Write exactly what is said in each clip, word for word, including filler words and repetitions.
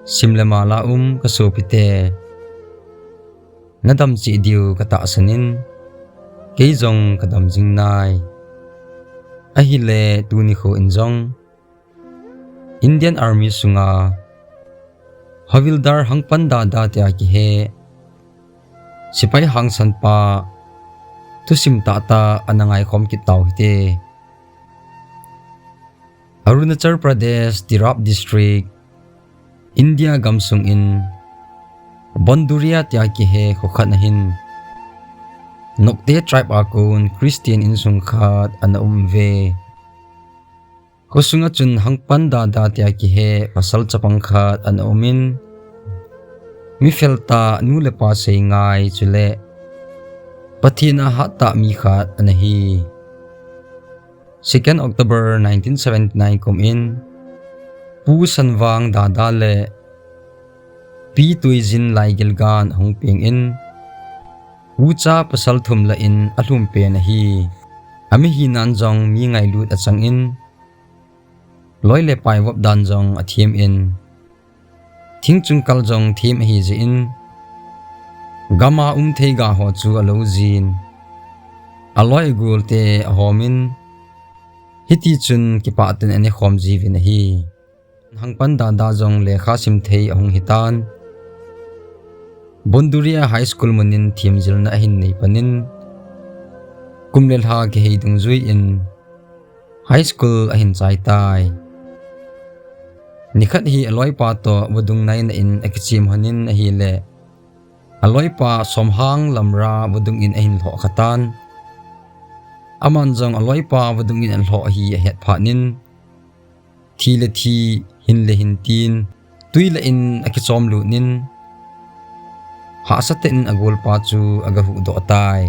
Sim le mala um ka sopite, nadam cheh diu ka tahsan in, kei jong ka dam jing nai. Ahile tuni kho in jong Indian Army sunga Havildar Hangpan Dada tia kihe sepai hangsan pa thusim tahtah ana ngaikhom kit tau hite. Arunachal Pradesh, Tirap District, India gamsung in Bonduria tia kihe kho khat ahin, Nokte tribe a kon Christian insung khat ana um ve. Khosunga chun Hangpan Dada tia kihe pasal chapang khat ana um in, mi feltah, nu le pa seingai, chule Pathen a hattah mi khat ana hi. Second October nineteen seventy-nine kum in Pu Sanvang Dada le Pi Tuijin Laigilgan ahung peng in, ucha pasal thum lah in alhum pen ahi. Ami hinan jong mi ngailut achang in, loi le pai vop dan jong athem in, thingchung kal jong them ahi jeh in, gam a um thei ga ho chu alou jin, aloi agol te ahom in, hiti chun kipah tah in anekhom jiuvin ahi. Hangpan Dada jong lekha sim thei ahung hitan, Bonduria High School mun in themjilna ahin nei pan in, kum le lha kihei dungjui in high school ahin chai tai. Nikhat hi aloipa toh vadung naina in akichem lhon in ahile, aloipa Somhang Lamra vadung in ahin lhoh khatan. Aman jong aloipa vadung in alhoh hi ahet phat in, thi le thi, hin le hin tin, tui lah in akichom lut in, hahsa tah in agolpa chu aga huhdoh tai.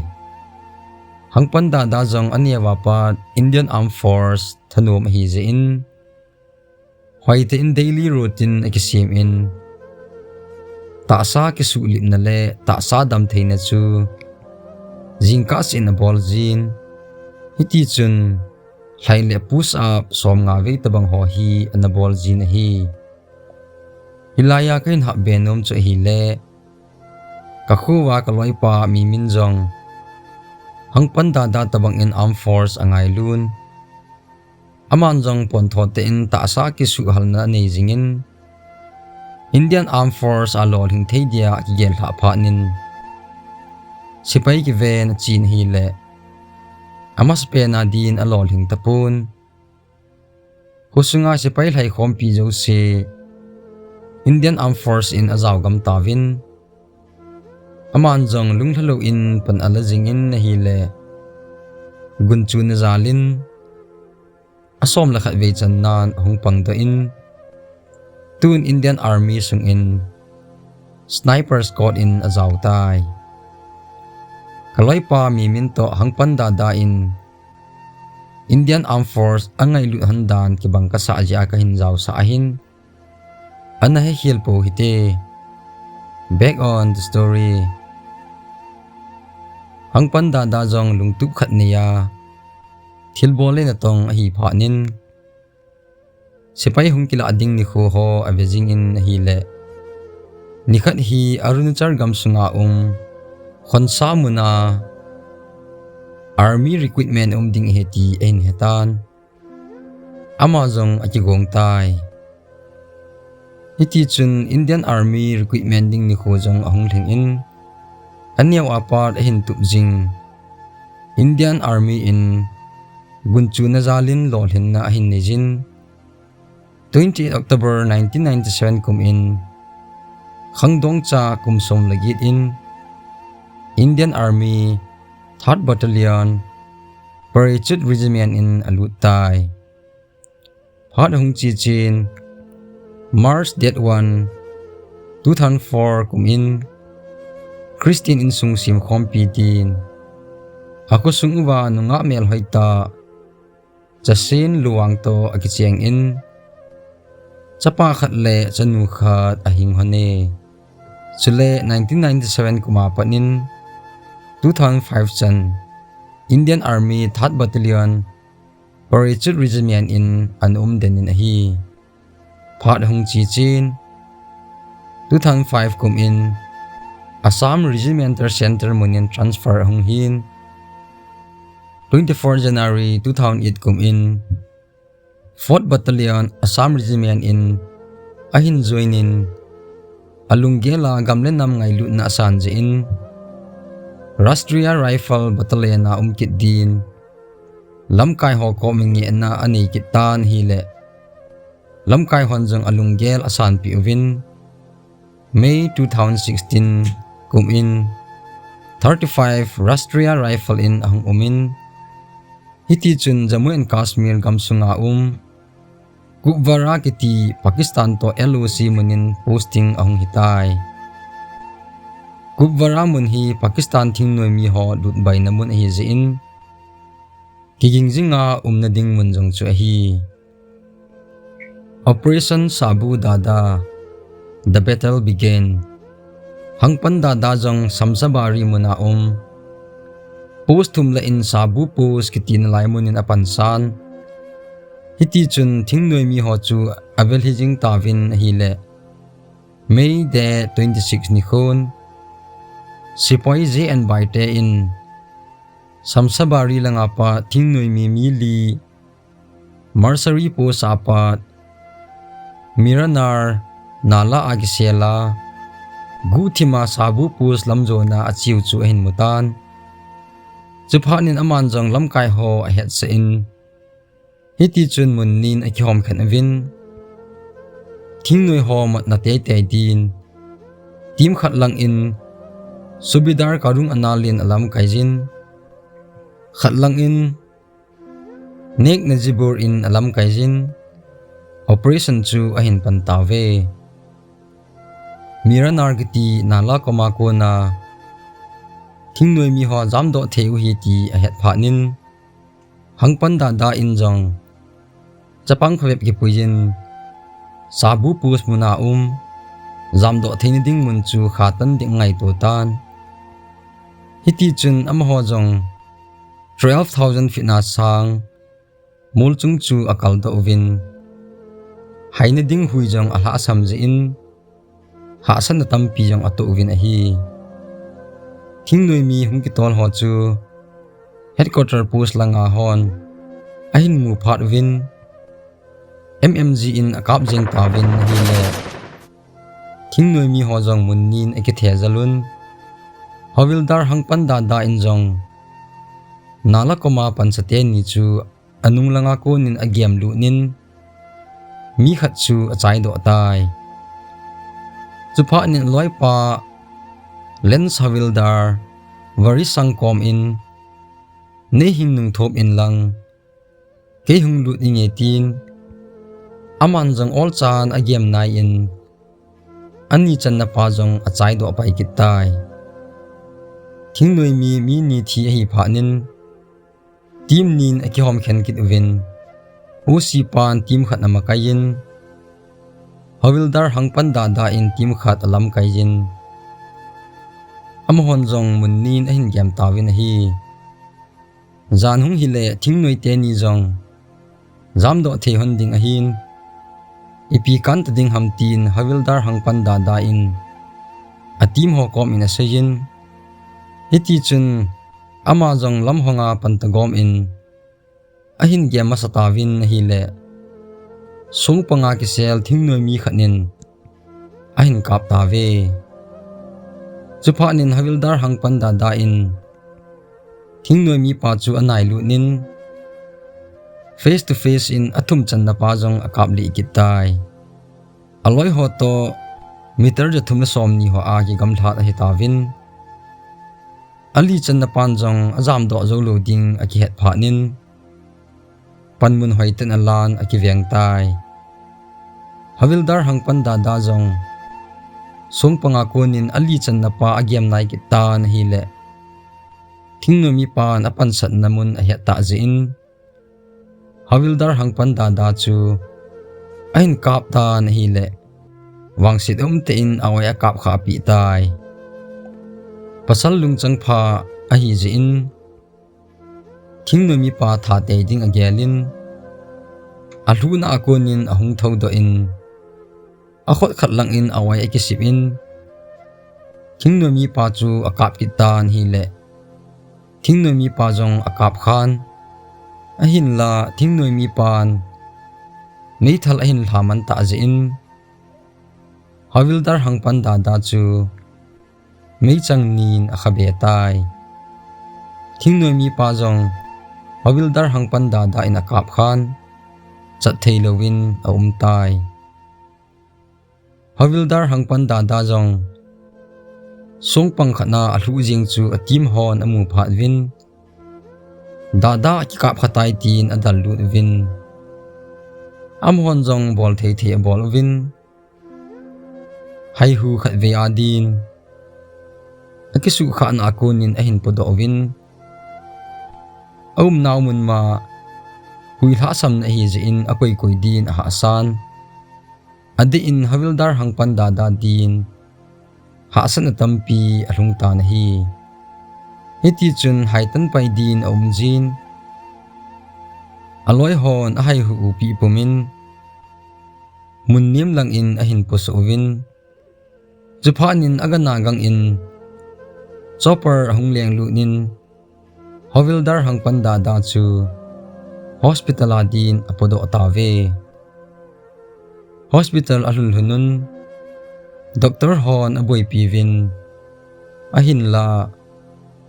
Hangpan Dada jong aneo a pat Indian Armed Force thanom ahi jeh in, hoitah in daily routine akisem in, tahsa kisuhlipna le tahsa damtheina chu jingkah seh in abol jin, hiti chun lhai le push up somnga vei tobang ho hi ana bol jin ahi. Hilai a kahin hahbe nom chu ahile, kakho uva kaloipa Mimin jong Hangpan Dada tobang in Armed Force angailun. Aman jong pontho tah in tahsa kisuhhalna anei jing in, Indian Armed Force a lolhing thei dia akigel lhah phat in, sepai kiven achen ahile, amasapen a din alolhing tapon. Khosunga sepai lhaikhompi jouse Indian Armed Force in ajao gam tauvin, aman jong lunglha lou in pan ala jing in ahile, gunchuna jal in asom le khat vei channan ahung pangdoh in, tun Indian Army sung in Sniper Squad in ajao tai. Kaloipa Mimin toh Hangpan Dada in Indian Armed Force angailut lhon dan kibang kasah jeh a kahin jaosah ahin, ana hekhel pou hite. Back on the story. Hangpan Dada jong lungtup khat nei a, thilbol le natong ahi phat in, sepai hung kilah ding nikho ho ave jing in ahile, nikhat hi Arunachal gamsunga um Khonsa mun a army recruitment um ding ahi ti ahin hetan. Ama jong akigong tai. Hitichun Indian Army recruitment ding nikho jong ahung lhing in, aneo a pat ahin tup jing. Indian Army in gunchuna jal in lolhinna ahin neijin, twenty-eight October nineteen ninety-seven kum in, khangdong cha kum som le get in, Indian Army Third Battalion, Parachute Regiment in alut tai. Phat ahung che chen, March date one, two thousand four kum in, Christian insung semkhompi tin, akhosung uva nungah melhoi tah, Chasen Luang toh akicheng in, chapa khat le chanu khat ahing lhon e. Chule nineteen ninety-seven kum a pat in two thousand five chan Indian Army Third Battalion Parachute Regiment in ana um den in ahi. Phat ahung che chen, two thousand five kum in Assam Regimental Centre mun in transfer ahung hin, twenty-four January two thousand eight kum in Fourth Battalion Assam Regiment in ahin join in, alunggel a gam le nam ngailutna asan jeh in Rashtriya Rifle Battalion a um kit din lamkai ho kom in ngehna anei kit tan ahile, lamkai hon jong alunggel asanpeh uvin, May two thousand sixteen kum in thirty-five Rashtriya Rifle in ahung um in, hiti chun Jammu and Kashmir gamsunga um Kupwara kiti Pakistan toh L O C mun in posting ahung hitai. Kupwara mun hi Pakistan thingnoimi ho lutbaina mun ahi jeh in, kiging jinga umna ding mun jong chu ahi. Operation Sabu Dada, the battle began. Hangpan Dada jong Samsabari muna um, post thum lah in Sabu Post kiti nalai mun in apansan. Hiti chun thingnoimi ho chu avel hi jing tauvin ahile, May the twenty-six nikhon Sepoy J N Baite in Samsabari langa pat thingnoimi mi li Marsari Post a pat Miranar Nala a kisel a, guhthima Sabu Post lam jona acheu chu ahin mutan. Chuphat in aman jong lamkai ho ahetsah in, hiti chun mun nin akihomkhen uvin, thingnoi ho matna teitei din, team khat lang in Subedar Karung Anal in alamkai jin, khat lang in Nek Najibur in alamkai jin, operation chu ahin pan tauve. Miranar kiti Nala koma kona thingnoimi ho jamdoh thei u ahi ti ahet phat in, Hangpan Dada in jong chapang phabep kipui in, Sabu Post muna um, jamdoh theina ding mun chu khatan ding angaito tan. Hiti chun amaho jong twelve thousand feet na sang molchung chu akaldoh uvin, haina ding hui jong alhahsam jeh in, hahsatna tampi jong atoh uvin ahi. Thingnoimi hung kitol ho chu Headquarter Post langa hon ahin mu phat uvin, M M G in akap jeng tauvin ahile, thingnoimi ho jong mun nin akithe jal un. Havildar Hangpan Dada in jong Nala koma pansa teni chu anung langa konin agemlut in, mi khat chu achaidoh tai. Chuphat in aloipa Lance Havildar Varisang kom in, "Nei hin nungthop inlang, kei hung lut inge," tin, aman jong olchan agem nai in, ani channa pa jong achaidoh pai kit tai. Thingnoimi mi ni thi ahi phat in, team nin akihomkhen kit uvin, O C pan team khat amakai in, Havildar Hangpan Dada in team khat alamkai in, amahon jong mun nin ahin gem tauvin ahi. Jan hung hile thingnoi teni jong jamdoh thei hon ding ahin, ipi kanta ding ham tin Havildar Hangpan Dada in a team ho kom in asei in, hiti chun ama jong lamhonga panta gom in ahin gem masa tauvin ahile, songpanga kisel thingnoimi khat in ahin kap tauve. Chuphat in Havildar Hangpan Dada in thingnoimi pa chu anailut in, face to face in athum channa pa jong akap lih kit tai. Aloi ho toh meter jathum le somni ho a kigamlhat ahi tauvin, ali channa pan jong ajamdoh jou lou ding akihet phat in, panmun hoiten alan akiveng tai. Havildar Hangpan Dada jong songpanga konin ali channa pa agem nai kit tan ahile, thingnoimi pan apansatna mun ahet tah jeh in, Havildar Hangpan Dada chu ahin kap tan ahile, vangset umtah in a-oi akap khah peh tai. Pasal lungchang pha ahi jeh in, thingnoimi pa thatei ding agel in, alhuhna a konin ahung thoudoh in, Akhut khat lang in a-oi akisip in, thingnoi mipa chu akap kit tan ahile, thingnoi mipa jong akap khan, ahinla thingnoi mipan meithal ahin lha man tah jeh in, Havildar Hangpan Dada chu meichang nin akhabe tai. Thingnoi mipa jong Havildar Hangpan Dada in akap khan, chat thei louvin aum tai. Havildar Hangpan Dada jong songpang khat na alhuh jeng chu a team hon amu phat uvin, Dada akikap kha tai tin adallut uvin, amahon jong bol thei thei abol uvin, haihu khatvei a din akisuhkhahna a konin ahin podoh uvin, aumnau mun ma hui lhahsamna ahijeh in akoi koi din ahahsan. Adeh in Havildar Hangpan Dada din hahsatna tampi alhung tan ahi. Hitichun haitan pai din aum jin, aloi hon ahaihu u peh pumin, mun nem lang in ahin posoh uvin, chuphat in agana gang in chopper ahung lenglut in, Havildar Hangpan Dada chu hospital a din apodoh tauve. Hospital alhun lhun un, doctor hon aboipi uvin, ahinla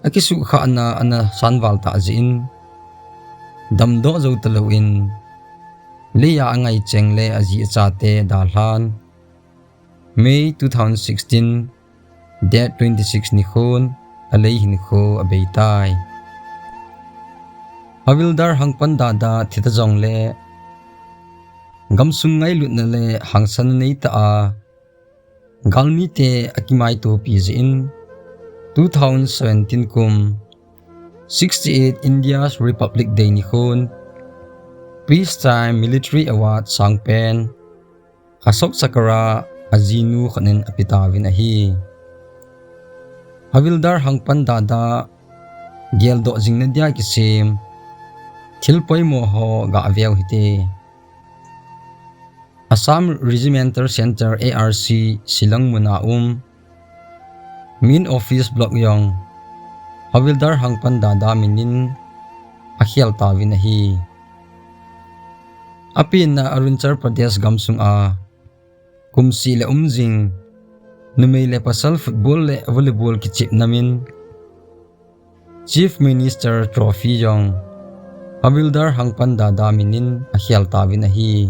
akisuhkhahna ana sanval tah jeh in, damdoh jou talouvin, leiya angai cheng le aji achate dalhan, May two thousand sixteen, date twenty-six nikhon alei hinkho abeitai. Havildar Hangpan Dada thita jongle, gamsung ngailutna le hangsanna neitah a galmite akimaitopi jeh in, two thousand seventeen kum sixty-eight India's Republic Day nikhon Peace Time Military Award sangpen Ashok Chakra ajinu khat in apetauvin ahi. Havildar Hangpan Dada geldoh jingna dia kisem thil poimo ho gaveu hite. Assam Regimental Centre, A R C, Shillong muna um Main Office Block jong Havildar Hangpan Dada minin akhel tauvin ahi. Apenna Arunachal Pradesh gamsunga kumseh le umjing numei le pasal football le volleyball kichepna min Chief Minister Trophy jong Havildar Hangpan Dada minin akhel tauvin ahi.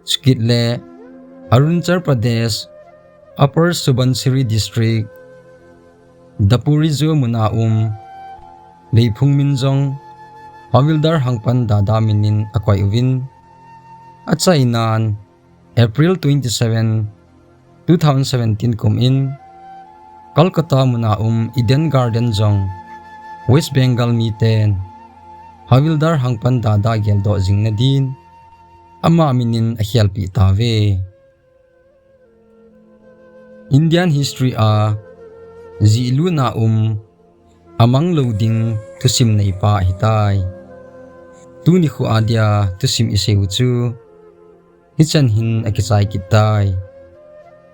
Chukit le Arunachal Pradesh, Upper Subansiri District, Daporijo muna um Leiphung min jong Havildar Hangpan Dada minin akoi uvin, achainan April twenty-seven, two thousand seventeen kum in Kolkata muna um Eden Garden jong West Bengal miten Havildar Hangpan Dada geldoh jingna din ama minin akhelpeh tauve. Indian history a jihlutna um amanglou ding thusim neipa ahitai. Tuni khoa dia thusim iseiu chu hichan hin akichai kit tai.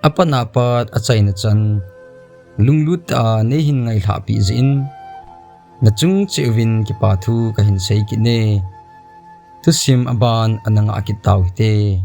Apatna pat achaina chan lunglut tah a neihin ngailhahpeh jeh in nachung cheh uvin kipa thu kahin sei kit e. Thusim aban ana ngah kit tau hite.